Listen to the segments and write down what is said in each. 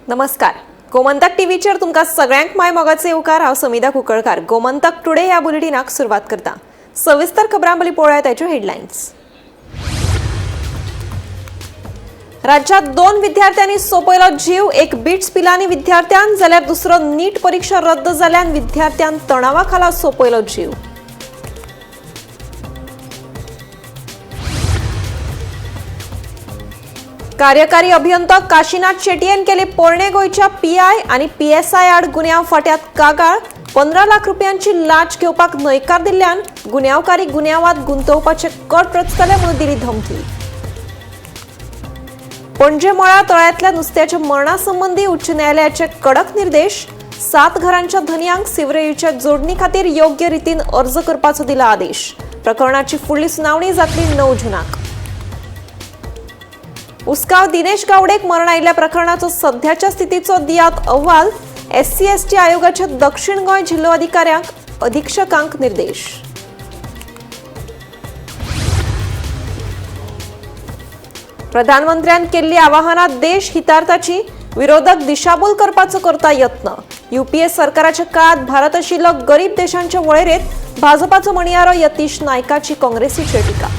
नमस्कार, गोमंतक टीव्हीचेर तुमकां सगळ्यांक my मोगाचे येवकार. हांव समिधा कुंकळकार. गोमंतक टुडे ह्या बुलेटिनाक सुरवात करता. सविस्तर खबरां पयलीं पळोवया ताच्यो हेडलायन्स. राज्यात 2 विद्यार्थ्यांनी सोंपयलो जीव. एक बिट्स पिलानी विद्यार्थ्यान जाल्यार दुसरो नीट परीक्षा रद्द जाल्यान विद्यार्थ्यान तणावा खाला सोंपयलो जीव. कार्यकारी अभियंता काशीनाथ शेटयेन केली पोरणे गोंयच्या पीआय आनी पीएसआय आड गुन्यांव फांट्यात कागाळ. 15 लाख रुपयांची लाच घेवपाक न्हयकार दिल्ल्यान गुन्यांवकारी गुन्यांवात गुंतोवपाचे कट रचतले म्हणून दिली धमकी. पणजे मळा तळ्यांतल्या नुस्त्याच्या मरणा संबंदी उच्च न्यायालयाचे कडक निर्देश. 7 घरांच्या धनयांक सिवरेजीच्या जोडणी खातीर योग्य रितीन अर्ज करपाचो दिला आदेश. प्रकरणाची फुडली सुनावणी जातली 9 जूनाक. उसगांव दिनेश गावडेक मरण आयिल्ल्या प्रकरणाचो सध्याच्या स्थितीचो दियात अहवाल. SC/ST आयोगाच्या दक्षिण गोंय जिल्लो अधिकाऱ्यांक अधीक्षकांक निर्देश. प्रधानमंत्र्यान केल्ली आवाहनां देश हितार्थाची, विरोधक दिशाभूल करपाचो करता यत्न. यूपीए सरकाराच्या काळात भारत आशिल्लो गरीब देशांच्या वळेरेंत, भाजपाचो म्हणयारो यतीश नायकाची काँग्रेसीचेर टिका.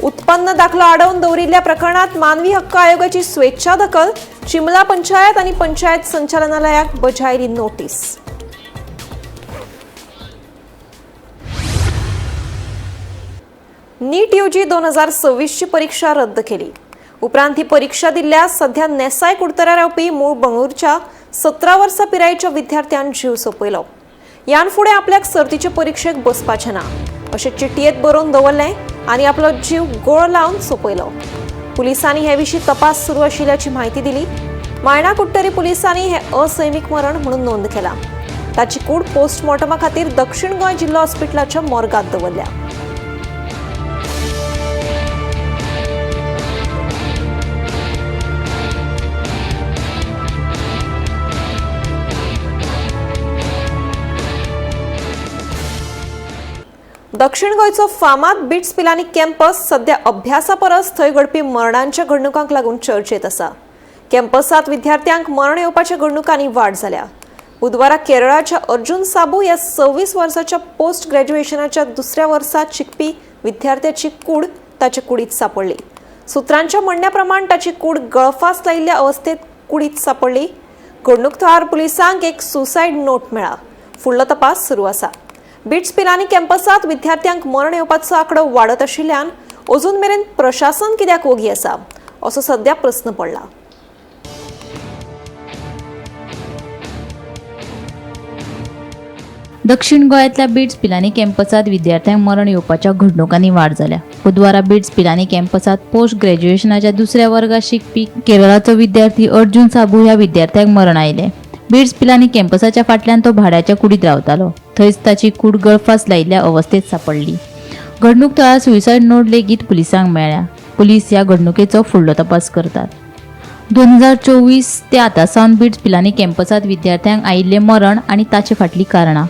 उत्पन्न दाखलो आडोवन दवरिल्ल्या प्रकरणात मानवी हक्क आयोगाची स्वेच्छा दखल. चिमला पंचायत आणि पंचायत संचालनालयाक बजायली नोटीस. नीट यूजी 2026 ची परीक्षा रद्द केली. उपरांत ही परीक्षा दिल्ल्या सध्या नेसाय कुडतरा रावपी मूळ बंगळूरच्या 17 वर्सां पिरायेच्या विद्यार्थ्यान जीव सोंपयलो. ह्यान फुडें आपल्याक सर्तीचे परीक्षेक बसपाचें ना अशें चिटयेंत बरोवन दवरलें आनी आपलो जीव गोळ लावन सोंपयलो. पुलिसांनी हे विशीं तपास सुरू आशिल्ल्याची म्हायती दिली. मायणा कुडटरी पुलिसांनी हे असैमीक मरण म्हणून नोंद केला. ताची कूड पोस्टमॉर्टमा खातीर दक्षिण गोंय जिल्लो हॉस्पिटलाच्या मोर्गात दवरल्या. दक्षिण गोंयचो फामाद बिट्स पिलानी कॅम्पस सध्या अभ्यासा परस थंय घडपी मरणांच्या घडणुकांक लागून चर्चेत आसा. कॅम्पसात विद्यार्थ्यांक मरण येवपाच्या घडणुकांनी वाड जाल्या. बुधवारा केरळाच्या अर्जुन साबू ह्या 26 वर्साच्या पोस्ट ग्रॅज्युएशनाच्या दुसऱ्या वर्सात शिकपी विद्यार्थ्याची कूड ताचे कुडीत सापडली. सुत्रांच्या म्हणण्या प्रमाण ताची कूड गळफास लायिल्ल्या अवस्थेत कुडीत सापडली. घडणूक थळार पुलिसांक एक सुसायड नोट मेळ्ळा. फुडलो तपास सुरू आसा. बिट्स पिलानी कॅम्पसात विद्यार्थ्यांक मरण येवपाचो आंकडो वाडत आशिल्ल्यान अजून मेरेन प्रशासन कित्याक ओगी आसा असो सध्या प्रस्न पडला. दक्षिण गोंयांतल्या बिट्स पिलानी कॅम्पसात विद्यार्थ्यांक मरण येवपाच्या घडणुकांनी वाड जाल्या. बुधवारा बिट्स पिलानी कॅम्पसात पोस्ट ग्रॅज्युएशनाच्या दुसऱ्या वर्गात शिकपी केरळाचो विद्यार्थी अर्जुन साबू ह्या विद्यार्थ्याक मरण आयलें. बिट्स पिलानी कॅम्पसाच्या फाटल्यान तो भाड्याच्या कुडीत रावतालो. थंयच ताची कूड गळफास लायिल्ल्या अवस्थेत सापडली. घडणूक थळार सुसायड नोट लेगीत पुलिसांक मेळ्ळ्या. पुलीस ह्या घडणुकेचो फुडलो तपास करतात. 2024 ते आतां सावन बिट्स पिलानी कॅम्पसात विद्यार्थ्यांक आयिल्लें मरण आनी ताचे फाटलीं कारणां.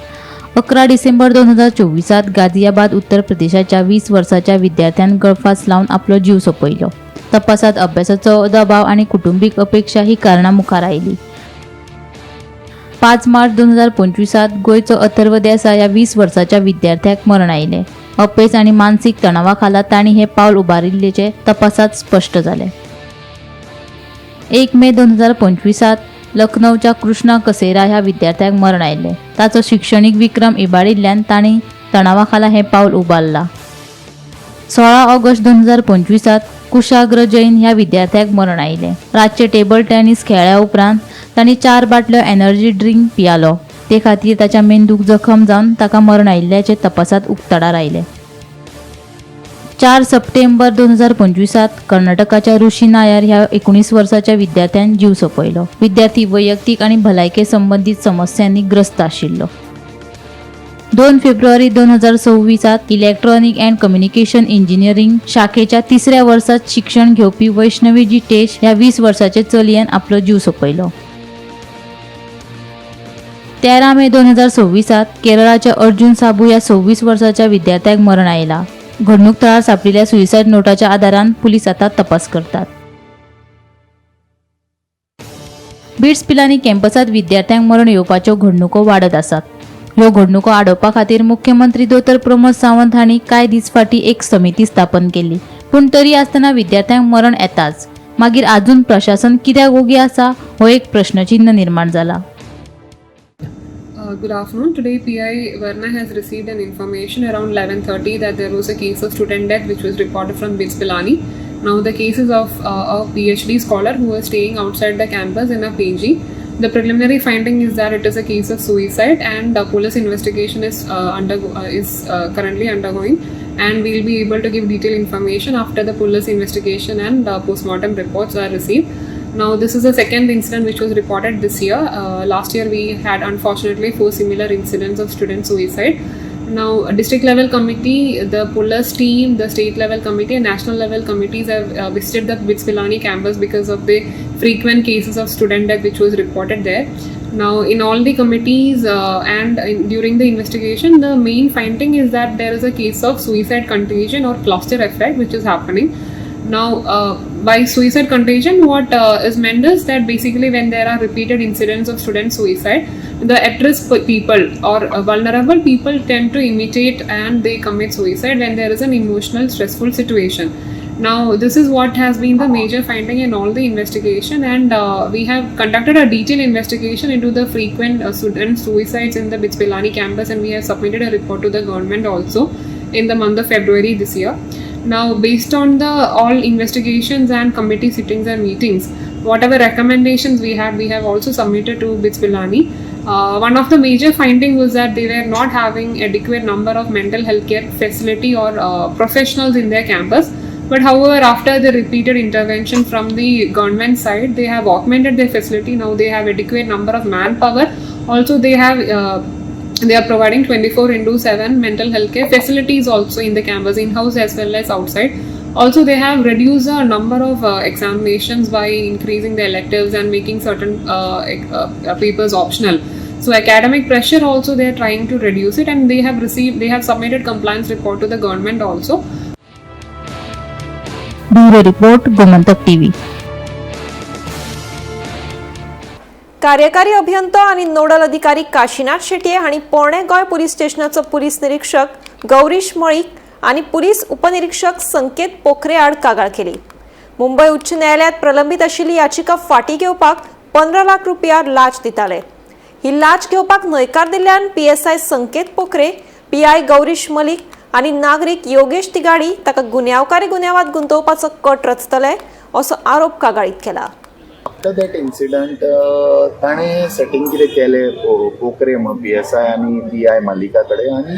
11 डिसेंबर 2024 गाझियाबाद उत्तर प्रदेशाच्या 20 वर्साच्या विद्यार्थ्यान गळफास लावन आपलो जीव सोंपयलो. तपासात अभ्यासाचो दबाव आनी कुटुंबीक अपेक्षा ही कारणां मुखार आयली. 5 मार्च 2025 गोंयचो अथर्व देसाय ह्या 20 वर्साच्या विद्यार्थ्याक मरण आयलें. अपेस आनी मानसीक तणावा खाला तांणी हें पावल उबारिल्ल्याचें तपासात स्पश्ट जालें. 1 मे 2025 लखनौच्या कृष्णा कसेरा ह्या विद्यार्थ्याक मरण आयलें. ताचो शिक्षणीक विक्रम इबाडिल्ल्यान तांणी तणावा खाला हें पावल उबारलां. 16 ऑगस्ट 2025 कुशाग्र जैन ह्या विद्यार्थ्याक मरण आयलें. रातचे टेबल टेनिस खेळ्ळ्या उपरांत तांणी 4 बाटल्यो एनर्जी ड्रिंक पियालो. ते खातीर ताच्या मेंदूक जखम जावन ताका मरण आयिल्ल्याचें तपासात उक्ताडार आयलें. 4 सप्टेंबर 2025 कर्नाटकाच्या ऋषी नायर ह्या 19 वर्साच्या विद्यार्थ्यान जीव सोंपयलो. विद्यार्थी वैयक्तीक आनी भलायके संबंदीत समस्यांनी ग्रस्त आशिल्लो. 2 फेब्रुवारी 2026 इलेक्ट्रॉनिक अँड कम्युनिकेशन इंजिनिअरिंग शाखेच्या तिसऱ्या वर्सात शिक्षण घेवपी वैष्णवी जितेश ह्या 20 वर्साचे चलयेन आपलो जीव सोंपयलो. 13 मे 2026 केरळाच्या अर्जुन साबू ह्या 26 वर्साच्या विद्यार्थ्याक मरण आयला. घडणूक थळार सापडिल्ल्या सुसायड नोटाच्या आदारान पुलीस आता तपास करतात. बिट्स पिलानी कॅम्पसांत विद्यार्थ्यांक मरण येवपाच्यो घडणुको वाडत आसात. ह्यो घडणुको आडोवपा खातीर मुख्यमंत्री दोतोर प्रमोद सावंत हांणी कांय दीस फाटीं एक समिती स्थापन केल्ली, पूण तरी आसतना विद्यार्थ्यांक मरण येताच. मागीर आजून प्रशासन कित्याक ओगी आसा हो एक प्रश्नचिन्ह निर्माण जाला. Good afternoon. Today, PI Verna has received an information around 11:30 that there was a case of student death which was reported from BITS Pilani. Now, the case is of a PhD scholar who was staying outside the campus in a PG. The preliminary finding is that it is a case of suicide, and the police investigation is currently undergoing, and we will be able to give detailed information after the police investigation and the postmortem reports are received. Now, this is the second incident which was reported this year. Last year, we had unfortunately four similar incidents of student suicide. Now, a district level committee, the police team, the state level committee, and national level committees have visited the BITS Pilani campus because of the frequent cases of student death which was reported there. Now, in all the committees and during the investigation, the main finding is that there is a case of suicide contagion or cluster effect which is happening. Now, by suicide contagion, what is meant is that basically when there are repeated incidents of student suicide, the at-risk people or vulnerable people tend to imitate and they commit suicide when there is an emotional stressful situation. Now, this is what has been the major finding in all the investigation, and we have conducted a detailed investigation into the frequent student suicides in the BITS Pilani campus, and we have submitted a report to the government also in the month of February this year. Now, based on the all investigations and committee sittings and meetings, whatever recommendations we have also submitted to BITS Pilani. One of the major finding was that they were not having adequate number of mental health care facility or professionals in their campus. But however, after the repeated intervention from the government side, they have augmented their facility. Now they have adequate number of manpower. Also, they are providing 24/7 mental health care facilities also in the campus, in house as well as outside. Also, they have reduced the number of examinations by increasing the electives and making certain papers optional. So academic pressure also they are trying to reduce it, and they have submitted compliance report to the government also. Bureau report, Gomantak TV. कार्यकारी अभियंतो आनी nodal अधिकारी काशीनाथ शेटये हांणी पोरणे Goa police स्टेशनाचो police निरीक्षक गौरीश मळीक आनी police उपनिरीक्षक संकेत पोखरे आड कागाळ केली. मुंबय उच्च न्यायालयात प्रलंबीत आशिल्ली याचिका फाटीं घेवपाक 15 लाख रुपया लाच दिताले. ही लाच घेवपाक न्हयकार दिल्ल्यान पीएसआय संकेत पोखरे, पीआय गौरीश मलिक आनी नागरीक योगेश तिगाडी ताका गुन्यांवकारी गुन्यांवात गुंतोवपाचो कट रचतले असो आरोप कागाळीत केला. आफ्टर that incident ताणें सेटींग कितें केलें, पोकरे म्हणून पीएसआय आनी पीआय मालिका कडेन, आनी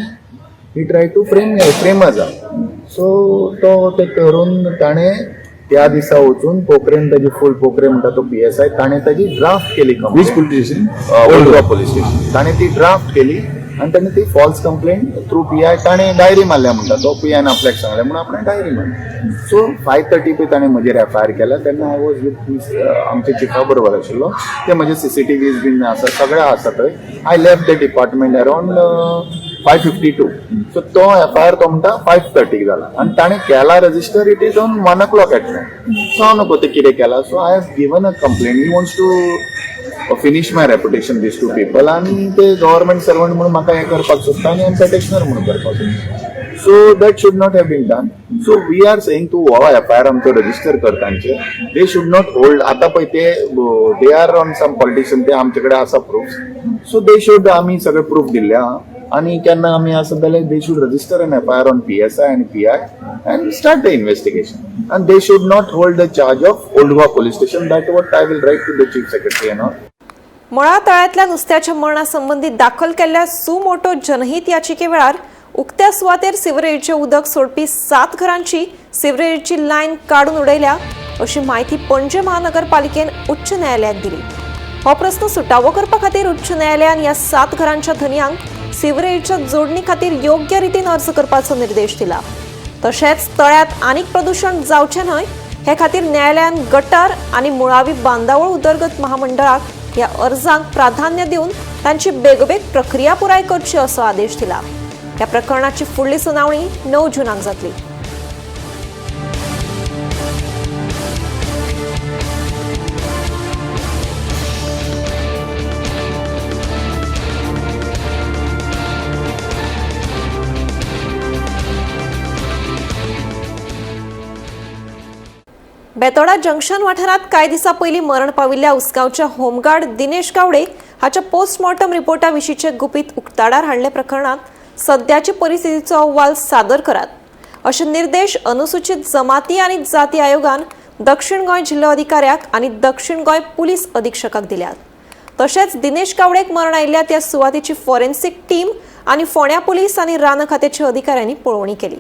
he try to frame आसा. सो तो ते करून ताणें त्या दिसा वचून पोखरेन ताजी फूल, पोखरे म्हणटा तो पीएसआय, ताणें ताजी ड्राफ्ट केली. Which police station? Old Goa police station. ताणें ती ड्राफ्ट केली आनी ताणें ती फॉल्स कंप्लेंट थ्रू पीआय ताणें डायरी मारल्या म्हणटा. तो पीआयन आपल्याक सांगलें म्हणून आपणें डायरी मारली. सो 5:30 पळय ताणें म्हजेर एफआयआर केल्या. तेन्ना I was with आमच्या चिफा बरोबर आशिल्लो. ते म्हजे सीसीटीव्हीज बीन आसा, सगळे आसा थंय. I left the department around 5:52. So तो एफआयआर तो म्हणटा 5:30 जाला आनी ताणें केला register, it is on 1 o'clock at night. So हांव नको ते कितें केला. So I have given a complaint. He wants to finish my reputation, these two people, आनी ते गव्हर्मेंट सर्वंट म्हणून म्हाका हें करपाक सोदता आनी पेटिशनर म्हणून करपाक सोदता. So that should not have been done. So we are saying तूं हो एफआयआर आमचो रजिस्टर कर तांचे. They should not hold. आतां पळय ते they are on some politician. ते आमचे कडेन आसा प्रूफ. सो they should, आमी सगळे प्रूफ दिल्ले आहा आनी केन्ना आमी आसत जाल्यार they should register an FIR on PSI आनी PI and start the investigation, and they should not hold the charge of Old Goa police station. That what I will write to the chief secretary and all. मळा तळ्यांतल्या नुस्त्याच्या मरणा संबंदी दाखल केल्ल्या suo motu जनहीत याचिके वेळार उक्त्या सुवातेर सिवरेजचें उदक सोडपी सात घरांची सिवरेजची लायन काडून उडयल्या अशी म्हायती पणजे महानगरपालिकेन उच्च न्यायालयाक दिली. हो प्रस्न सुटावो करपा खातीर उच्च न्यायालयान ह्या सात घरांच्या धनयांक सिवरेजच्या जोडणी खातीर योग्य रितीन अर्ज करपाचो निर्देश दिला. तशेंच तळ्यात आनीक प्रदूशण जावचें न्हय हे खातीर न्यायालयान गटार आनी मुळावी बांदावळ उदरगत महामंडळाक ह्या अर्जांक प्राधान्य दिवन तांची बेगोबेग प्रक्रिया पुराय करची असो आदेश दिला. ह्या प्रकरणाची फुडली सुनावणी 9 जुनाक जातली. बेतोडा जंक्शन वाठारांत कांय दिसां पयलीं मरण पाविल्ल्या उसगांवच्या होमगार्ड दिनेश गावडे हाच्या पोस्टमॉर्टम रिपोर्टा विशींचे गुपीत उक्ताडार हाडले प्रकरणांत सद्याची परिस्थितीचो अहवाल सादर करात अशे निर्देश अनुसूचित जमाती आनी जाती आयोगान दक्षिण गोंय जिल्लोधिकाऱ्याक आनी दक्षिण गोंय पुलीस अधिक्षकाक दिल्यात. तशेंच दिनेश गावडेक मरण आयिल्ल्या त्या सुवातेची फॉरेन्सिक टीम आनी फोंड्या पुलीस आनी रान खात्याच्या अधिकाऱ्यांनी पळोवणी केली.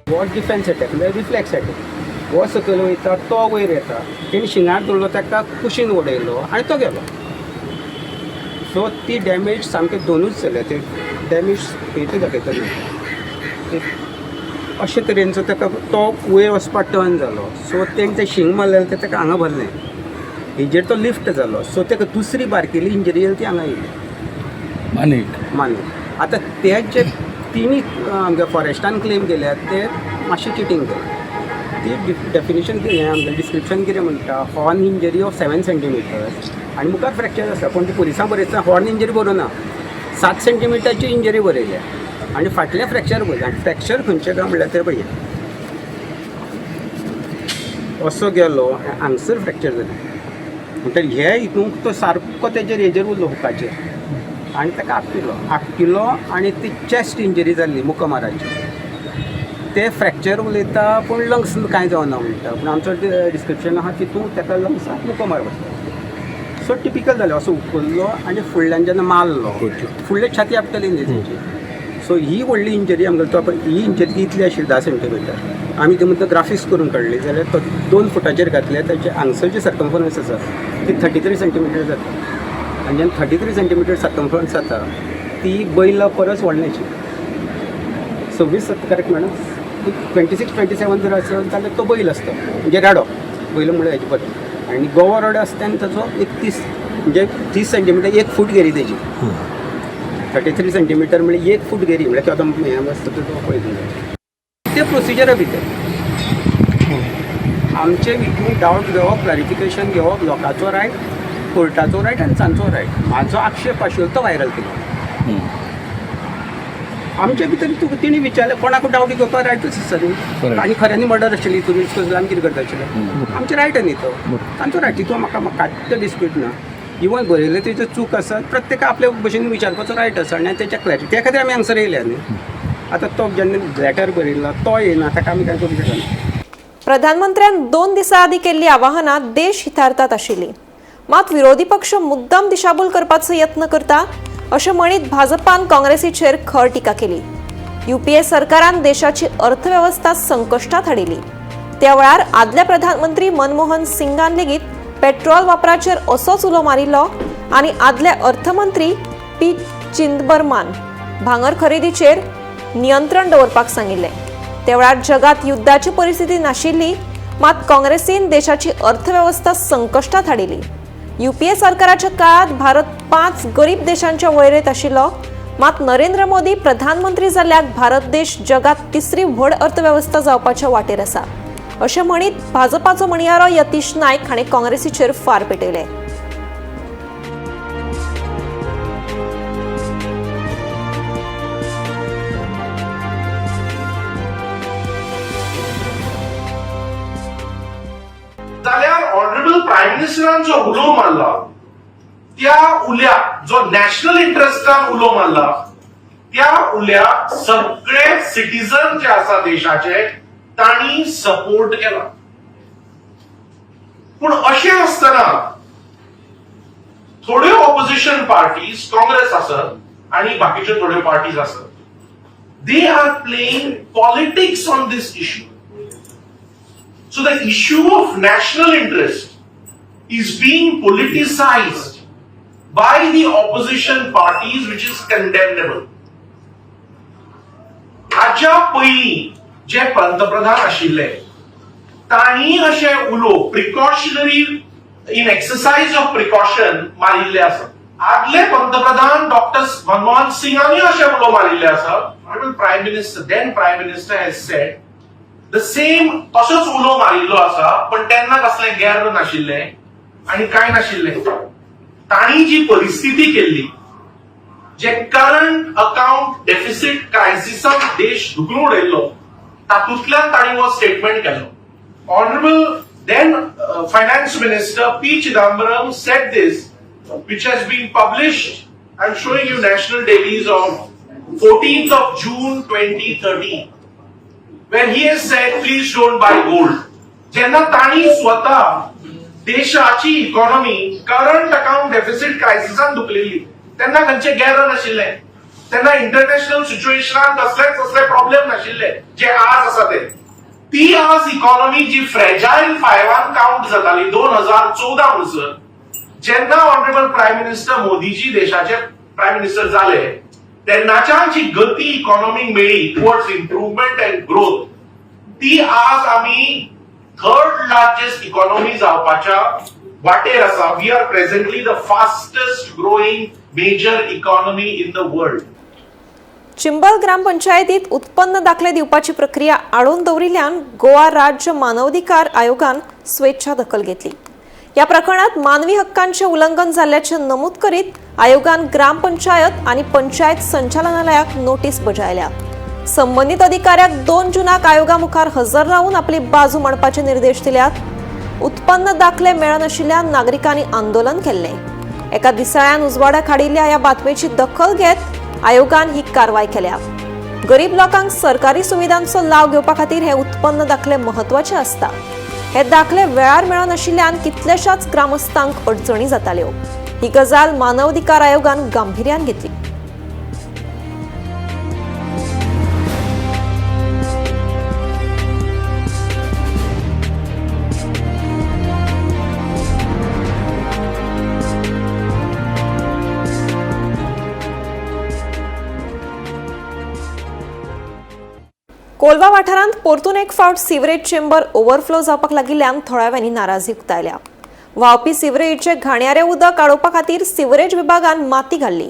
हो डिफेन्स अटॅक म्हणल्यार रिफ्लेक्स अटॅक. हो सकयल वयता तो वयर येता, तेणी शिंगार धरलो ताका कुशीन उडयलो आनी तो गेलो. सो ती डॅमेज सामके दोनूच जाल्या, ते डॅमेज खंय दाखयता न्हू अशे तरेनचो ताका तो वयर वचपाक टर्न जालो. सो तेणें तें शींग मारलें तें ताका हांगा भरलें, हेजेर तो लिफ्ट जालो. सो ताका दुसरी बारकेली इंजरी जाली ती हांगा येयली मानेक. आतां ते जे तिणी आमगे फॉरेस्टान क्लेम केल्या ते मातशें चिटींग केलें. ती डेफिनेशन हें आमगेलें डिस्क्रिप्शन कितें म्हणटा, हॉर्न इंजरी ऑफ 7 सेंटीमिटर्स आनी मुखार फ्रॅक्चर आसा, पूण ती पुलिसां बरयतना हॉर्न इंजरी बरोवना, 7 सेंटीमिटरची इंजरी बरयल्या आनी फाटलें फ्रॅक्चर बरयलें. आनी फ्रॅक्चर खंयचें काय म्हणल्यार तें पळय असो गेलो हांगसर फ्रॅक्चर जालें. म्हणटकीर हे हितूंक तो सारको तेजेर हेजेर उरलो हुकाचेर आनी ताका आपटिलो आपटिलो आनी ती चेस्ट इंजरी जाल्ली मुका माराची. ते फ्रॅक्चर उलयता पूण लंग्स कांय जावना म्हणटा, पूण आमचो डिस्क्रिप्शन आहा तितूंत ताका लंग्साक मुको मार बसलो. सो टिपिकल जालें, असो उखल्लो आनी फुडल्यान जेन्ना मारलो फुडले छाती आपटली न्ही तेची. सो ही व्हडली इंजरी आमगेली तो ही इंजरी इतली आशिल्ली 10 सेंटीमिटर. आमी ती म्हणटा ग्राफिक्स करून काडली जाल्यार तो 2 फुटाचेर घातले ताचे हांगसर जे सर्कमफरन्स आसा ती 33 सेंटीमिटर जाता. आनी जेन्ना 33 सेंटीमिटर सर्कमफरन्स जाता ती बैला परस व्हडल्याची 26 करेक्ट मॅडम 26 27 जर आसत जाल्यार तो बैल आसता म्हणजे रेडो बैल म्हणल्यार हेजे बरें. आनी गोवा रोडो आसता तेन्ना ताचो 31 म्हणजे 30 सेंटीमिटर 1 फूट घेरी तेजी 33 सेंटीमिटर म्हणजे 1 फूट घेरी म्हणल्यार आतां हें आसता तो पळयता ते प्रोसिजरा भितर आमचे हितून डावट घेवप, क्लॅरिफिकेशन घेवप लोकांचो रायट, कोर्टाचो रायट आनी तांचो रायट. म्हाजो आक्षेप आशिल्लो तो व्हायरल केलो. आमचे भितर तुका तेणी विचारलें कोणाकूय डावट घेवपाक रायटूच आसा न्हू, आनी खऱ्यांनी मर्डर आशिल्ली तुमी आमी कितें करता आशिल्लें, आमचें रायट न्ही तो तांचो रायट. तितून म्हाका कांयच डिस्प्यूट ना. इवन बरयलें तेजो चूक आसा, प्रत्येका आपल्या भशेन विचारपाचो रायट आसा आनी तेच्या क्लॅरिटी त्या खातीर आमी हांगसर येयल्या न्ही. आतां तो जेन्ना लेटर बरयला तो येयना ताका आमी कांय करूंक शकना. प्रधानमंत्र्यान 2 दिसां आदीं केल्ली आवाहनां देश हितार्थात आशिल्ली, मात विरोधी पक्ष मुद्दाम दिशाभूल करपाचो यत्न करता अशें म्हणीत भाजपान काँग्रेसीचेर खर टिका केली. युपीए सरकारान देशाची अर्थवेवस्था संकश्टात हाडिल्ली. त्या वेळार आदले प्रधानमंत्री मनमोहन सिंगान लेगीत पेट्रोल वापराचेर असोच उलो मारिल्लो आनी आदले अर्थमंत्री पी चिदंबरमान भांगर खरेदीचेर नियंत्रण दवरपाक सांगिल्लें. त्या वेळार जगात युद्धाची परिस्थिती नाशिल्ली, मात काँग्रेसीन देशाची अर्थवेवस्था संकश्टात हाडिल्ली. युपीए सरकाराच्या काळात भारत 5 गरीब देशांच्या वळेरेंत आशिल्लो, मात नरेंद्र मोदी प्रधानमंत्री जाल्ल्याक भारत देश जगात 3री व्हड अर्थवेवस्था जावपाच्या वाटेर आसा अशें म्हणीत भाजपाचो म्हणयारो यतीश नायक हाणें काँग्रेसीचेर फार पेटयले. जाल्यार ऑनरेबल प्रायम मिनिस्टरान जो उलो मारला त्या उल्याक, जो नॅशनल इंट्रस्टान उलो मारला त्या उल्याक सगळे सिटीजन जे आसा देशाचे तांणी सपोर्ट केला. पूण अशें आसतना थोड्यो ऑपोजिशन पार्टीज, काँग्रेस आसत आणि बाकीच्यो थोड्यो पार्टीज आसत, they are playing politics on this issue. So the issue of national interest is being politicized by the opposition parties, which is condemnable. हाच्या पयलीं जे पंतप्रधान आशिल्ले तांणी अशें उलो precautionary, in exercise of precaution मारिल्ले आसा. आदले पंतप्रधान डॉक्टर मनमोहन सिंगांनी अशें उलो मारिल्ले आसा. Prime Minister, then Prime Minister, has said the same. तसोच उलो मारिल्लो आसा, पण तेन्ना कसलें गेर्र नाशिल्लें आनी कांय नाशिल्लें. तांणी जी परिस्थिती केल्ली, जे करंट अकाउंट डेफिसिट क्रायसिसान देश धुकलून उडयल्लो, तातूंतल्यान तांणी हो स्टेटमेंट केलो. Honourable then Finance Minister P Chidambaram said this, which has been published. I am showing you national dailies of 14th of June 2013, where he has said, "Please don't buy gold." जेन्ना तांणी स्वता देशाची economy current account deficit क्रायसिसान धुकलेली, तेन्ना खंयचे गेर नाशिल्ले, तेन्ना international सिच्युएशनान कसलेच कसले प्रॉब्लेम नाशिल्ले जे आज आसा ते. ती आज इकॉनॉमी जी फ्रेजायल फायवान काउंट जाताली 2014 म्हणसर, जेन्ना ऑनरेबल प्रायम मिनिस्टर मोदीजी देशाचे प्रायम मिनिस्टर जाले, तेन्नाच्यान जी गती इकॉनॉमीक मेळ्ळी टुवर्ड्स इम्प्रुव्हमेंट अँड ग्रोथ, ती आज आमी थर्ड लार्जेस्ट इकॉनॉमी जावपाच्या वाटेर आसा. We are presently the fastest growing major economy in the world. Chimbel ग्रामपंचायतीत उत्पन्न दाखले दिवपाची प्रक्रिया आडोवन दवरिल्ल्यान गोवा राज्य मानवाधिकार आयोगान स्वेच्छा दखल घेतली. या प्रकरणात मानवी हक्कांचे उल्लंघन जाल्ल्याचे नमूद करीत आयोगान ग्रामपंचायत आणि पंचायत संचालनालयाक नोटीस बजायल्या. संबंधित अधिकाऱ्याक 2 जुनाक आयोगा मुखार हजर रावून आपली बाजू मांडपाचे निर्देश दिल्यात. उत्पन्न दाखले मेळनाशिल्ल्यान नागरिकांनी आंदोलन केल्लें. एका दिसाळ्यान उजवाडाक हाडिल्ल्या ह्या बातमेची दखल घेत आयोगान ही कारवाय केल्या. गरीब लोकांक सरकारी सुविधांचो लाव घेवपा खातीर हे उत्पन्न दाखले म्हत्वाचे आसता. हे दाखले वेळार मेळनाशिल्ल्यान कितल्याशाच ग्रामस्थांक अडचणी जाताल्यो. ही गजाल मानवाधिकार आयोगान गांभिर्यान घेतली. कोलवा वाठारांत परतून एक फावट सिवरेज चेंबर ओव्हरफ्लो जावपाक लागिल्ल्यान थळाव्यांनी नाराजी उक्तायल्या. व्हांवपी सिवरेजीचें घाणयारें उदक आडोवपा खातीर सिवरेज विभागान माती घाल्ली,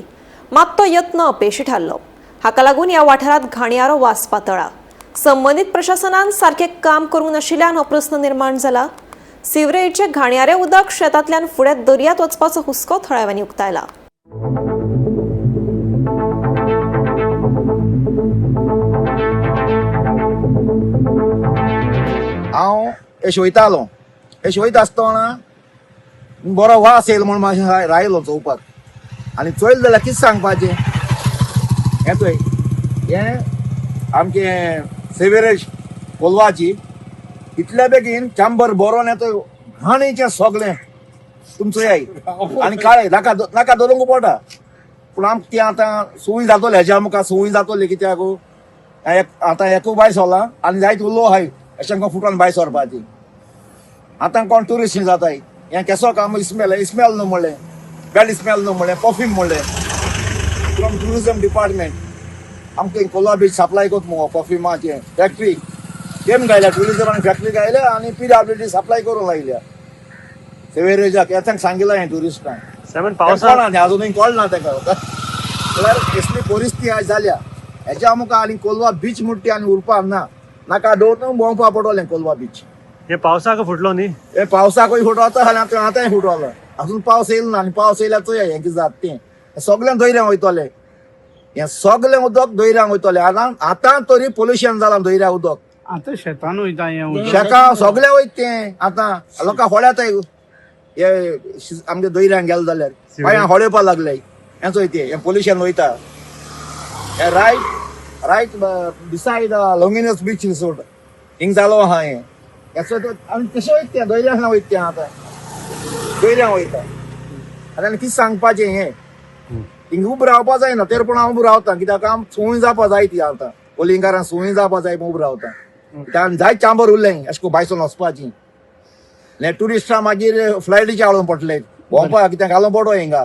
मात तो यत्न अपेशी थारलो. हाका लागून ह्या वाठारांत घाणयारो वास पातळा. संबंदीत प्रशासनान सारकें काम करूंक नाशिल्ल्यान हो प्रस्न निर्माण जाला. सिवरेजीचें घाणयारें उदक शेतांतल्यान फुडें दर्यांत वचपाचो हुस्को थळाव्यांनी उक्तायला. हांव येश वयतालो. येश वयता आसतना बरो वास येयलो म्हूण मातशें रायलो चोवपाक आनी चोयलें जाल्यार कितें सांगपाचें, हें चोय, हें आमचें सिवरेज कोलवाची. इतल्या बेगीन चांबर भरोन येता घाणीचें सगळें. तुमचो याय आनी काळें नाका नाका धरूंक पडटा, पूण आमकां ती आतां सुवी जातली. हेज्या आमकां सुवी जातली कित्याक आतां एकूय भायर सरला आनी जायत उलो आहाय अशें आमकां फुटोन भायर सरपाची. आतां कोण ट्युरिस्ट जाताय, हें केसो काम स्मेल स्मेल न्हू म्हणलें, बॅड स्मेल न्हू म्हणलें, परफ्यूम म्हणलें. फ्रॉम ट्युरिजम डिपार्टमेंट आमकां कोलवा बीच सप्लाय करता मुगो परफ्युमाचें फॅक्टरी तेम गायल्या. ट्युरिजमान फॅक्टरी गायल्या आनी पीडब्ल्यूडी सप्लाय करूंक लायल्या सिवेरेजाक. हें सांगिलां हें ट्युरिस्टांक. सेवन पावसा पावसा अजुनूय कळना ताका. म्हळ्यार कसली परिस्थिती आयज जाल्या हेच्या आमकां. आनी कोलवा बीच म्हणटा ती आनी उरपाक ना. नाका दवरून भोंवपा पडटलें कोलवा बीच. हे पावसाक फुटलो न्ही? हे पावसाकूय फुटवता आनी आतां आतांय फुटवलो. अजून पावस येयलो ना आनी पावस येयल्यार चोया हें कितें जाता तें. सगळें दर्यांत वयतलें, हें सगळें उदक दर्यांत वयतलें. आतां आतां तरी पोल्युशन जालां दर्या उदक. आतां शेतान वयता हें उदक. शेकां सगळें वयता तें. आतां लोकां होड्याताय हे आमच्या दर्यांत गेले जाल्यार बांया होडेवपा लागले. हें चोय तें हें पोल्युशन वयता. हे right beside Longinus Beach Resort हिंग जालो आहा हें. हेचो आनी कशें वयता तें दर्यांत वयता तें. आतां दर्यांत वयता. आतां आनी कितें सांगपाचें हें हिंगा उबो रावपा जायना तर पूण हांव उबो रावता कित्याक आम सुंय जावपा जाय ती आतां वेलिंगकारांक सुंय जावपा जाय म्हूण उबो रावता कित्याक जायत चांबर उरलें अशें करून भायसून वचपाची हे ट्युरिस्टां मागीर फ्लायटीचे हाडून पडले भोंवपाक कित्याक घालून पडो हिंगा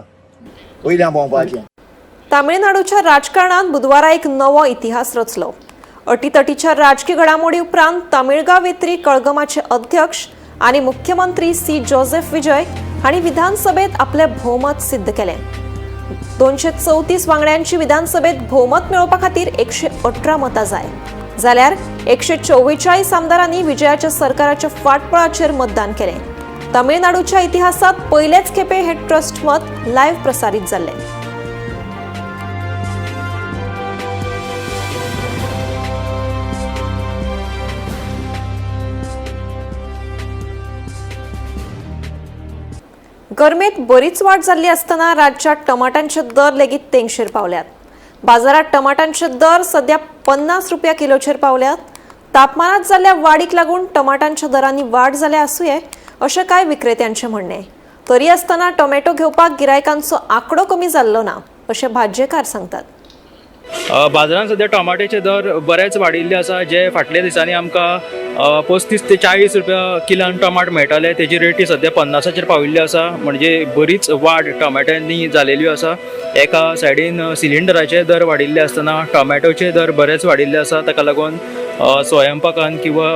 वयल्यान भोंवपाचें. तामिळनाडूच्या राजकारणात बुधवारा एक नवो इतिहास रचलो. अटीतटीच्या राजकी घडामोडी उपरांत तामिळगा वेत्री कळगमाचे अध्यक्ष आणि मुख्यमंत्री सी जोसेफ विजय हांणी विधानसभेत आपले भोवमत सिद्ध केले. 234 वांगड्यांची विधानसभेत भोवमत मेळोवपा खातीर 118 मतां जाय, जाल्यार 144 आमदारांनी विजयाच्या सरकाराच्या फाटबळाचेर मतदान केलें. तामिळनाडूच्या इतिहासात पयलेच खेपे हे ट्रस्ट मत लायव्ह प्रसारीत जाल्लें. गरमेत बरीच वाड जाल्ली आसतना राज्यात टमाटांचे दर लेगीत तेंगशेर पावल्यात. बाजारात टमाटांचे दर सध्या 50 रुपया किलोचेर पावल्यात. तापमानात जाल्ल्या वाडीक लागून टमाटांच्या दरांनी वाड जाल्या आसुये अशें कांय विक्रेत्यांचें म्हणणें. तरी आसतना टोमॅटो घेवपाक गिरायकांचो आंकडो कमी जाल्लो ना अशें भाजयेकार सांगतात. बाजारांत सद्या टोमाटेचे दर बरेच वाडिल्ले आसा. जे फाटल्या दिसांनी आमकां 35 ते 40 रुपया किलान टमाट मेळटाले तेजी रेटी सद्या 50 पाविल्ली आसा. म्हणजे बरीच वाड टोमॅट्यांनी जालेली आसा. एका सायडीन सिलिंडराचे दर वाडिल्ले आसतना टोमॅटोचे दर बरेच वाडिल्ले आसा. ताका लागून स्वयंपाकान किंवा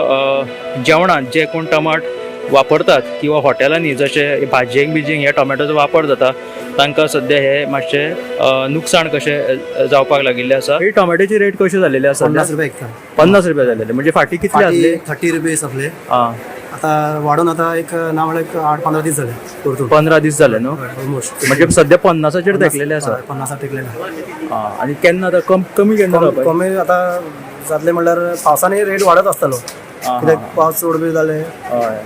जेवणांत जे कोण टमाट वापरतात किंवा हॉटेलांनी जशे भाजयेक बिजयेक ह्या टोमॅटोचो वापर जाता तांकां सद्या हे मातशें नुकसाण कशें जावपाक लागिल्लें आसा. ही टोमॅटोची रेट कशी जालेली आसा? 50 रुपये एक. 50 रुपया जालेले. म्हणजे फाटी कितले आसले? 30 रुपये सपले. आता वाडून आता एक ना म्हणल्यार 8-15 दीस जाले. 15 दीस जाले न्हू? ऑलमोस्ट. म्हणजे सद्या 50 तेकलेले आसा. 50 तेकलेले. आनी केन्ना आतां कमी केन्ना? कमी आतां जातले म्हणल्यार पावसांनी रेट वाडत आसतलो. कित्याक पावस चड बी जाले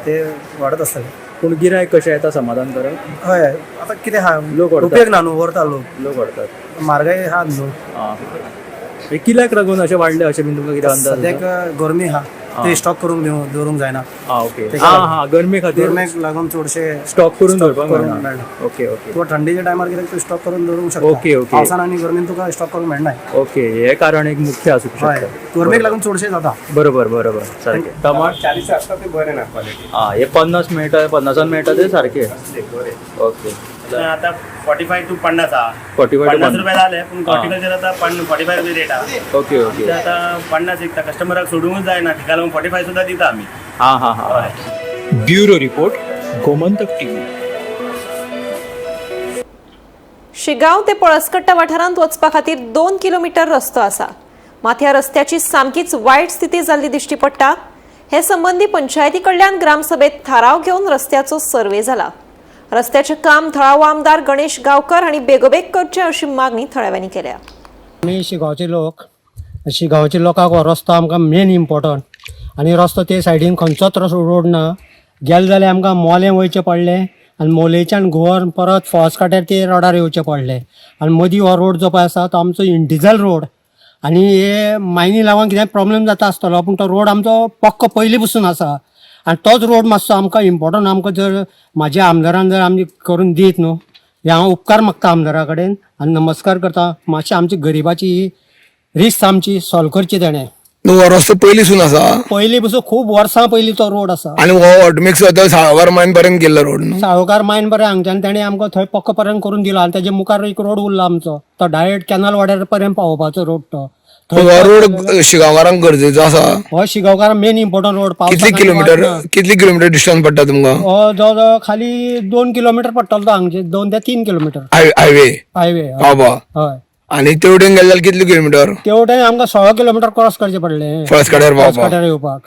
ते वाडत आसतले. पूण गिरायक कशें येता समाधान करप? हय आतां कितें आहा लोक उपयोग ना न्हू, व्हरता लोक. लोक व्हरतात. म्हारगाय आहा न्हू. कित्याक लागून अशें वाडलें अशें बीन तुमकां कितें अंदाज? सद्याक गरमी आहा ते स्टॉक करूंक दवरूंक जायना. ओके. हां गरमे खातीर गरमेक लागून चडशे स्टॉक करून दवरपाक मेळना. Okay okay. तुका थंडीच्या टायमार कित्याक तूं स्टॉक करून दवरूंक शकता. Okay okay. पावसान आनी गरमेन तुका स्टॉक करूंक मेळना. ओके, हे कारण एक मुख्य आसूंक शकता. गरमेक लागून चडशे जाता. बरोबर बरोबर सारकें. टमाट 40 आसता ते बरें ना क्वॉलिटी. हां हे 50 मेळटा, 50 मेळटा ते सारके. ओके. आता 45 to 50 आहा. 45 रुपया जाले पूण हॉर्टिकल्चर आतां 45 रुपया रेट आहा. Okay okay. आतां 50 विकता, कस्टमराक सोडूंकच जायना, तेका लागून 45 सुद्दां दिता आमी. हां हां हां. Bureau report, Gomantak TV. Shigaon ते पळसकट्टा वाठारांत वचपा खातीर 2 किलोमीटर रस्तो आसा. मात ह्या रस्त्याची सामकीच वायट स्थिती जाल्ली दिश्टी पडटा. हे संबंदी पंचायती कडल्यान ग्रामसभेत थाराव घेवन रस्त्याचो सर्वे जाला. रस्त्याचें काम थळावो आमदार गणेश गावकर हांणी बेगोबेग करचें अशी मागणी थळाव्यांनी केल्या. आमी शिगांवचे लोक, शिगांवचे लोकांक हो रस्तो आमकां मेन इम्पोर्टंट आनी रस्तो ते सायडीन खंयचोच रोड ना. गेले जाल्यार आमकां मोलें वयचें पडलें आनी मोलेच्यान घुंवन परत फळसकाट्यार ते रोडार येवचें पडलें आनी मदीं हो रोड जो पळय आसा तो आमचो इंडिजल रोड आनी हे मायनी लागून कितें प्रॉब्लेम जाता आसतलो पूण तो रोड आमचो पक्को पयलीं पसून आसा आनी तोच रोड मातसो आमकां इम्पोर्टंट. आमकां जर म्हाज्या आमदारान जर आमची करून दीत न्हू, हे हांव उपकार मागता आमदारा कडेन आनी नमस्कार करता. मातशें आमची गरिबाची ही रिस्क आमची सॉल्व करची तेणें. हो रस्तो पयलींसून आसा, पयलीं पसून खूब वर्सां पयलीं तो रोड आसा. आनी हो हॉटमिक्स वता साळगार मायन पर्यंत गेल्लो रोड न्हू. साळगार मायन पर्यंत हांगच्यान तेणें आमकां थंय पक्को पर्यंत करून दिलो आनी तेजे मुखार एक रोड उरला आमचो, तो डायरेक्ट कॅनल वाड्यार पर्यंत पावोवपाचो रोड तो. हो रोड शिगांवकारांक गरजेचो आसा. हो शिगांवकार मेन इम्पोर्टंट रोड. कितली किलोमीटर, कितली किलोमीटर डिस्टन्स पडटा तुमकां? हो जवळ जवळ खाली 2 किलोमीटर पडटलो तो हांगचे, 2 ते 3 किलोमीटर. हायवे हायवे पावपा. हय. आनी तेवटेन गेले जाल्यार कितले किलोमीटर? तेवटेन आमकां 16 किलोमीटर क्रॉस करचें पडलें फळसकाट्यार पावपा. फळसकाट्यार येवपाक.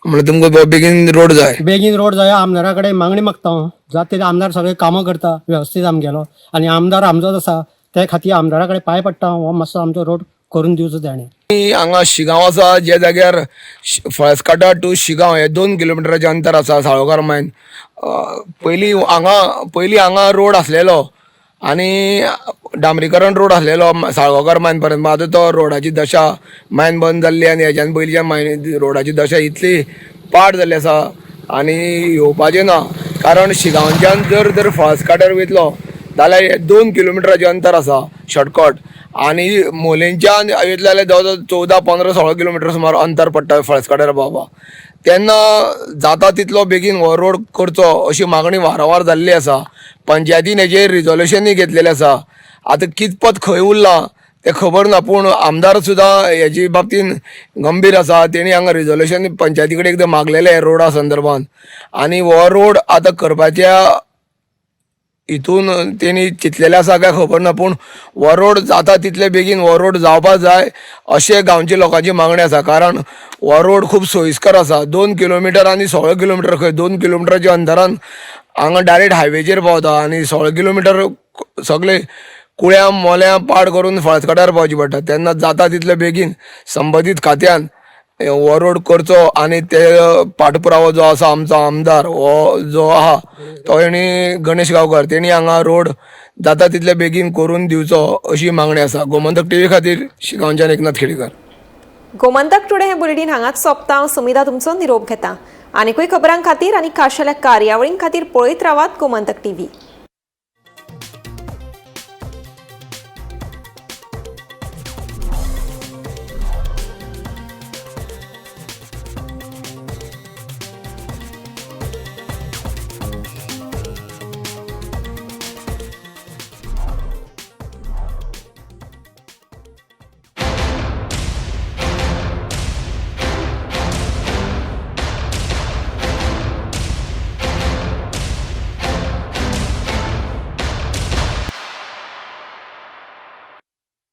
म्हणल्यार तुमकां बेगीन रोड जाय. बेगीन रोड जाय. आमदारा कडेन मागणी मागता हांव, जाता तितले आमदार सगळे कामां करता वेवस्थीत आमगेलो आनी आमदार आमचोच आसा, ते खातीर आमदारा कडेन पांय पडटा हांव, हो मातसो आमचो रोड करून दिवचो तेणें. हांगा शिगांव आसा, ज्या जाग्यार फळसकाटा टू शिगांव हे 2 किलोमिटराचें अंतर आसा साळगार मायन. पयलीं हांगा रोड आसलेलो आनी डांबरीकरण रोड आसलेलो साळगांवकार मायन पर्यंत. आतां तो रोडाची दशा मायन बंद जाल्ली आनी हेज्यान पयलींच्या मायन रोडाची दशा इतली पाड जाल्ली आसा आनी येवपाचें ना. कारण शिगांवच्यान जर तर फळसकाट्यार वयतलो जाल्यार हे 2 किलोमिटराचें अंतर आसा शॉर्टकट आनी मोलेंच्यान येतले जाल्यार जवळ जवळ 14, 15, 16 किलोमिटर सुमार अंतर पडटा फळसकाट्यार पावपाक. तेन्ना जाता तितलो बेगीन हो रोड करचो अशी मागणी वारंवार जाल्ली आसा. पंचायतीन हेजेर रिजोल्युशनूय घेतलेलें आसा. आतां कितपत खंय उरलां तें खबर ना, पूण आमदार सुद्दां हेजे बाबतीन गंभीर आसा. तेणी हांगा रिजोल्युशन पंचायती कडेन एकदां मागलेलें रोडा संदर्भान आनी हो रोड आतां करपाच्या हितून तेणी चिंतलेलें आसा काय खबर ना, पूण हो रोड जाता तितले बेगीन हो रोड जावपा जाय अशें गांवच्या लोकांची मागणी आसा. कारण हो रोड खूब सोयीस्कर आसा. 2 किलोमिटर आनी 16 किलोमिटर खंय 2 किलोमिटराच्या अंतरान हांगा डायरेक्ट हायवेचेर पावता आनी 16 किलोमिटर सगळे कुळ्यां मोल्यां पाड करून फळसकाट्यार पावची पडटा. तेन्ना जाता तितले बेगीन संबंदीत खात्यान हो रोड करचो आनी ते पाठपुरावो जो आसा आमचो आमदार हो जो आहा तो हेणी गणेश गांवकर तेणी हांगा रोड जाता तितले बेगीन करून दिवचो अशी मागणी आसा. गोमंतक टीव्ही खातीर शिगांवच्यान एकनाथ खेडीकर. गोमंतक टुडे हे बुलेटीन हांगाच सोंपता. हांव सुमिधा तुमचो निरोप घेता. आनीकूय खबरां खातीर आनी खाशेल्या कार्यावळीं खातीर पळयत रावात गोमंतक टीव्ही.